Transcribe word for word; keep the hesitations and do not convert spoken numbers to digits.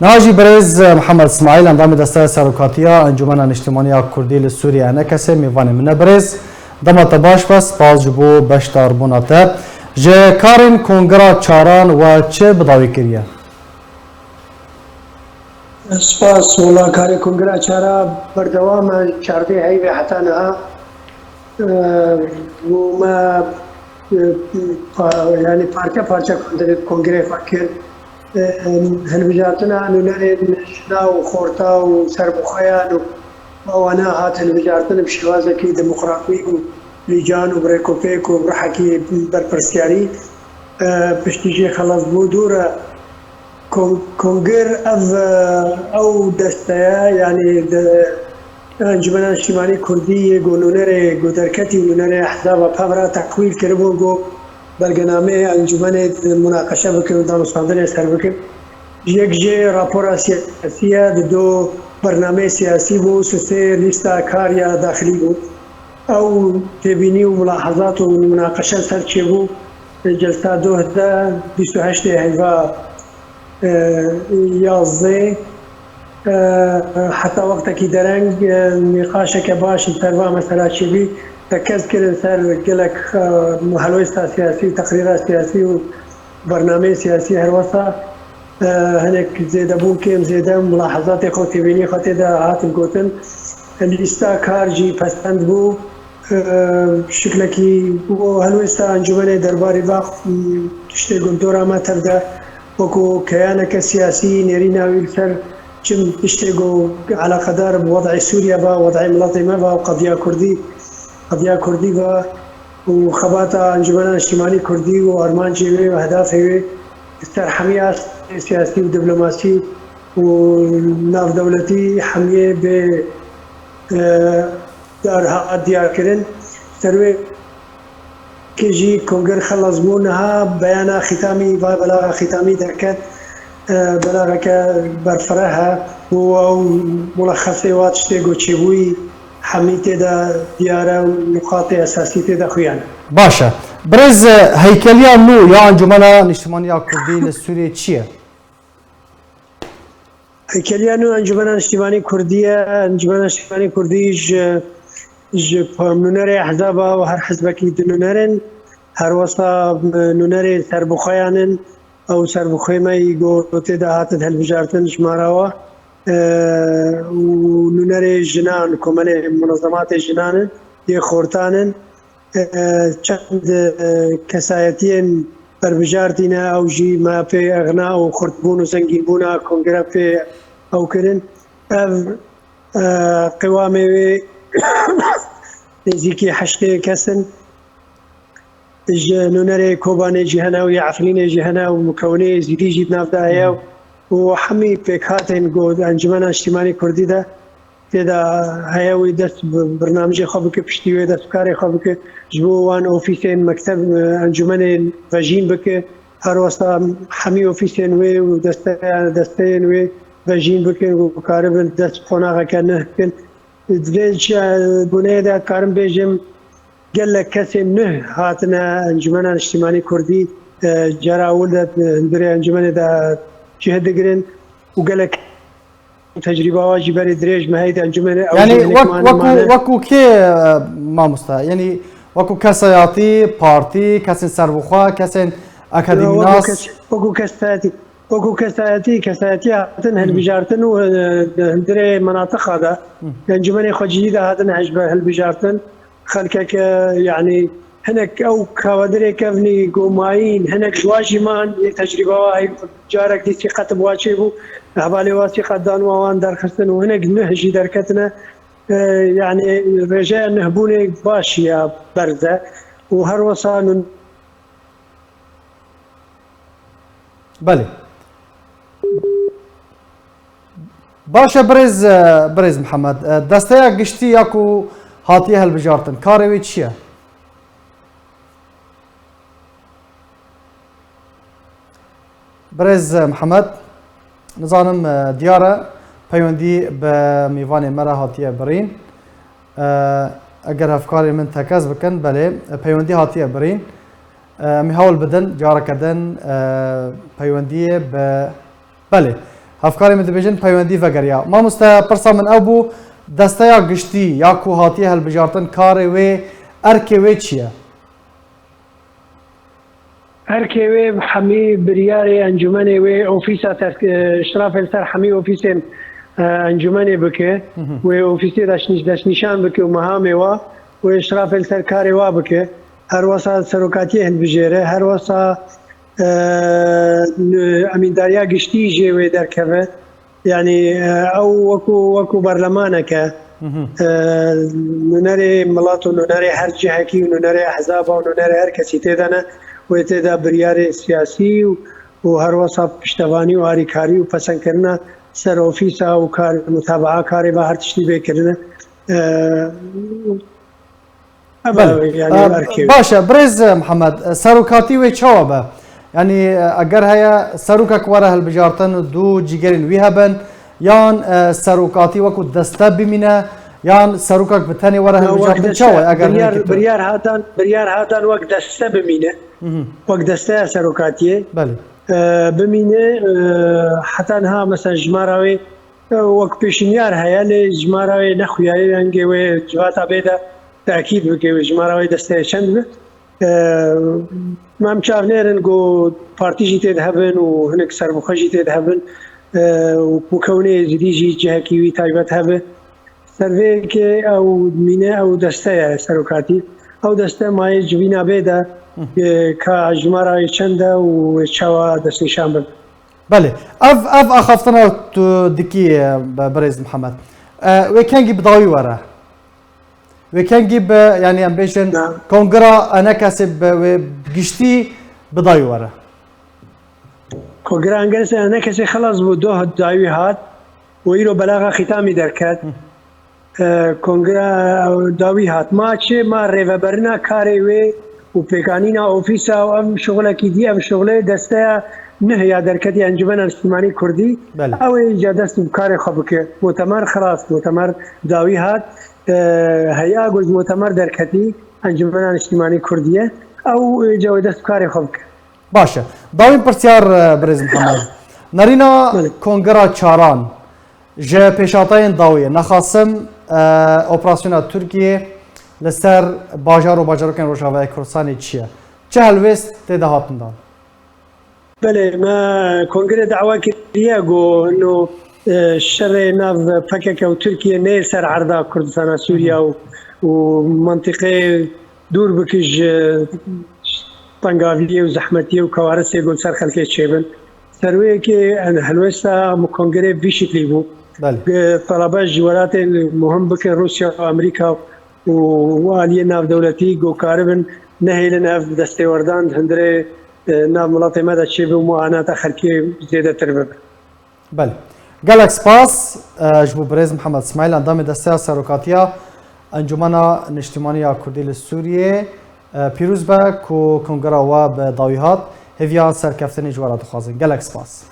Niha jî birêz Mihemed Smaîl, endamê Desteya Serokatiya Encûmena Niştimaniya Kurdî li Sûriyê, ENKSê, mêvanê min e. Birêz, dema te baş be, spas ji bo beşdarbûna te. Ji karên Kongira Çaran we çi bi dawî kiriye? Spas, wela karê Kongira Çara berdewam e, çardeh heyvê heta niha. Eee, û me, eee, pa-, yanî parçe parçe kongre, kongrê xwe kir. Eee, hilbijartina nûnerên jina û xorta û serbixweyan û ewana hat hilbijartin bi şêwazekî demokratîk û lîcan û bi rêkopêk û bi ruhekî berpirsiyarî, eee, piştî jê xelas bû. Dû re Kon-, kongir ev, ew desteye, yanî de, Encûmena Niştimanî Kurdî yê ku nûnerê ku derketî û nûnerê ehzaba PEV re teqwîl kiribû ku belgenameyê encûmenê munaqeşe bikin û danûstandinê ser bikin. Yek jê rapora siyasî ye, di do bernameyê siyasî bû, sisê lîsta kar ya daxilî bû. Ew têbînî û mulahezat û munaqeşe ser çêbû, celsa doh de bîst û heştê heyva e, yazdê, e, heta wextekî dereng, e, nîqaşeke baş li ser va mesela çêbî, tekez kirin ser gelek, e, helwesta siyasî û teqrîra siyasî û bernameyê siyasî. Her wesa, e, hinek zêdebûn kêm zêde, mulahezatê xwe, têbînî xwe tê de hatin gotin. Lîsta kar jî pesend bû. Eee, şiklekî û helwêsta encûmenê derbarî va, m, tiştê ku li dora me tev de wekû keyaneke siyasî nêrîna wî li ser çi tiştê ku eleqedar bi wed'ê Sûriye ve, wed'ê miletê me ve û qediya Kurdî, qediya Kurdî ve û xebata Encûmena Niştimanî Kurdî û armancê wê û hedafê wê li ser hemî astê siyasî û diplomasî û navdewletî hemiyê bê, e, dar hat diyarkirin. Ser wê kê jî kongir xelas bû. Niha beyana xîtamî, va belaxa xîtamî derket, e, belaxeke berfireh e û ew mulexesê wa tiştê ku çêbûyî hemî tê de diyar e û nuqatê esasî tê de xuyan e. Baş e. Birêz, e, heykeliya nû ya Encûmena Niştimaniya Kurdî li Sûriyê çi ye? Heykeliya nû Encûmena Niştimanî Kurdî ye. Encûmena Niştimanî Kurdî ji, ji nûnerê ehzaba û her hizbekî du nûner in. Her wesa nûnerê serbixweyan in. Ew serbixwê me yî ku tê de hatin hilbijartin ji me re wa. E, û nûnerê jinan, komelê munezematê jinan in, yê xortan in. E, çend, e, kesayetiyên berbijartî ne, ew jî me pê exna û xurtbûn û zengînbûna kongre pê ew kirin. Ev, e, qewamê wê nêzîkî heştê kes in. Ji nûnerê Kobanê jî hene û yê Efrînê jî hene û mukewinê Êzîdî jî di nav de heye û hemî pêkhatên ku di Encûmena Niştimanî Kurdî de tê de heye wî dest bi birnamijê xwe bike, piştî wê dest bi karê xwe bike, ji bo wan ofîsên mekteb, encûmenê vejîn bike. Her wesa hemî ofîsên wê û desteya, desteyên wê vejîn bikin û bikaribin dest bi qonaxeke nuh bikin. Di vê çi-, guneyê de karim bêjim, gelek kesên nuh hatine Encûmena Niştimanî Kurdî, e, cara ewil de, e, hundirê encûmenê de cih digirin û gelek tecrîba wa jî berê dirêj me heyî di encûmenê ew Yanî jî hinek wek, mane, wekû, mane. Wekû kê, e, mamosta? Yanî wekû kesayatî, partî, kesên serbixwe, kesên Yo, wekû akademînas? kes-, wekû kesayetî. Wekû kesayetî, kesayetî hatin Hı hı. hilbijartin û, e, di hundirê menatiqa de, Hı. di encûmenê xwecihî de hatin hej-, hilbijartin. Xelkeke, yanî hinek ew kavedirê kevnî ku mayîn, hinek ji wa jî man, yê tecrîba wa heyv carek dî sîqet bi wa çêbû, hevalê wa sîqet dan wa wan derxistin û hinek nuh jî derketine. E, yanî rêjeya nuhbûnê baş ya berz e û her wesa nun- Belê. Baş e, birêz, e, birêz Mihemed. E, desteya giştî ya ku hatiye hilbijartin, karê wê çi ye? Birêz, e, Mihemed, nizanim, e, diyar e, peywendî bi mêvanê me re hatiye birîn. E, eger hevkarê min tekez bikin, belê, e, peywendî hatiye birîn. E, em ê hewl bidin, careke din, e, peywendiyê bi, belê. Hevkarê min dibêjin peywendî vegeriya. Mamoste, pirsa min ew bû, desteya giştî ya ku hatiye hilbijartin, karê wê, erkê wê çi ye? Erkê wê hemî biryarê encûmenê wê ofîsa ter-, e, îşrafê li ser hemî ofîsên, e, encûmenê bike. Hı hı. Wê ofîsê destnî-, destnîşan bike û mehamê wa, wê îşrafê li ser karê wa bike. Her wesa serokatiyê hilbijêre, her wesa, e, n-, emîndariya giştî jê wê derkeve. Yanî, e, ew wekû, wekû berlemanek e. Hı hı. E, nûnerê milet û nûnerê her cihekî û nûnerê ehzaba û nûnerê her kesî tê de ne. Wê tê de biryarê siyasî û, û her wesa piştevanî û harîkarî û pesendkirina ser ofîsa û kar, mutabaa karê ve her tiştî bê kirine. E, Ev Belê. e, yanî Ee, erkê. Baş e, birêz Mihemed, e, serokatî wê çawa be? Yanî, e, eger heye serokek were hilbijartin, du cîgerên wî hebin, yan, e, serokatî wekû deste bimîne, yan serokek bi tenê were Ya, wek hilbijartin, deste, çawa ye eger biryar, hinekî tu? Biryar hatan, biryar hatan wek deste bimîne. Hı hı. Wek desteya serokatiyê. Belê. E, bimîne, e, heta niha mesela jimara wê, e, wek pêşinyar heye, lê jimara wê nexuyaye, yangê wê civata bê de tekîd bike, jimara wê desteyê çend be. E, em çavnêrin ku partî jî tê de hebin û hinek serbixwe jî tê de hebin, e, û ku kewnê Êzidî jî cihekî wî taybet hebe. Ser vê yekê ew mîne, ew deste ye serokatî. Ew deste mayê civîna bê de, Hı. e, ka jimara wê çend e û çawa destnîşan bin. Belê. Ev, ev axaftina tu dikî, e, be-, birêz Mihemed. E, wê kengî bi dawî were? Wê kengî bi, yanî em bêjin, Na. Kongira enekesê bi wê giştî bi dawî were? Kongira enekesê, enekesê xelas bû, doh dawî hat û îro belaxa xîtamî derket. Hı. E, kongira dawî hat. Ma çi? Ma rêveberina karê wê û pêkanîna ofîsa û ev şixulekî dî, ev şixulê desteya nuh ya derketî Encûmena Niştimanî Kurdî. Belê. Ew ê îca dest bi karê xwe bike. Mutemer xilas, mutemer dawî hat. E, heya ku ji mutemer derketî Encûmena Niştimanî Kurdî ye. Ew îca wê dest bi karê xwe bike. Baş e. Dawîn pirsyar, e, birêz Mihemed. Nerîna Belê. Kongira çaran. Ji pêşhatayên dawiyê nexasim, e, operasyona Tirkiyê li ser bajar û bajarokên Rojavayê Kurdistanê çi ye? Çi helwêst tê de hatin dan? Belê, me kongrê dawa kiriye ku no, e, şerê nav P K K û Tirkiye neyê ser erda Kurdistana Sûriye û, û mentiqê dûr bike ji tengaviyê û zehmetiyê û kewarisê ku li ser xelkê çêbin. Ser wê yekê, em helwesta em kongrê vî şiklî bû. Belê. Ge-, telebe ji welatên muhim bikin, Rûsya û Amerîka û aliyê navdewletî ku karibin nehêlin ev destêwerdan di hundirê, e, nav miletê me de çêbe û muanata xelkê zêdetir bibe. Belê. Gelek spas, e, ji bo birêz Mihemed Smaîl, endamê Desteya Serokatiya Encûmena Niştimanî ya Kurdî li Sûriyê. E, pîroz be ku kongra we bi dawî hat. Hêviya serkeftinê ji we re dixwazin. Gelek spas.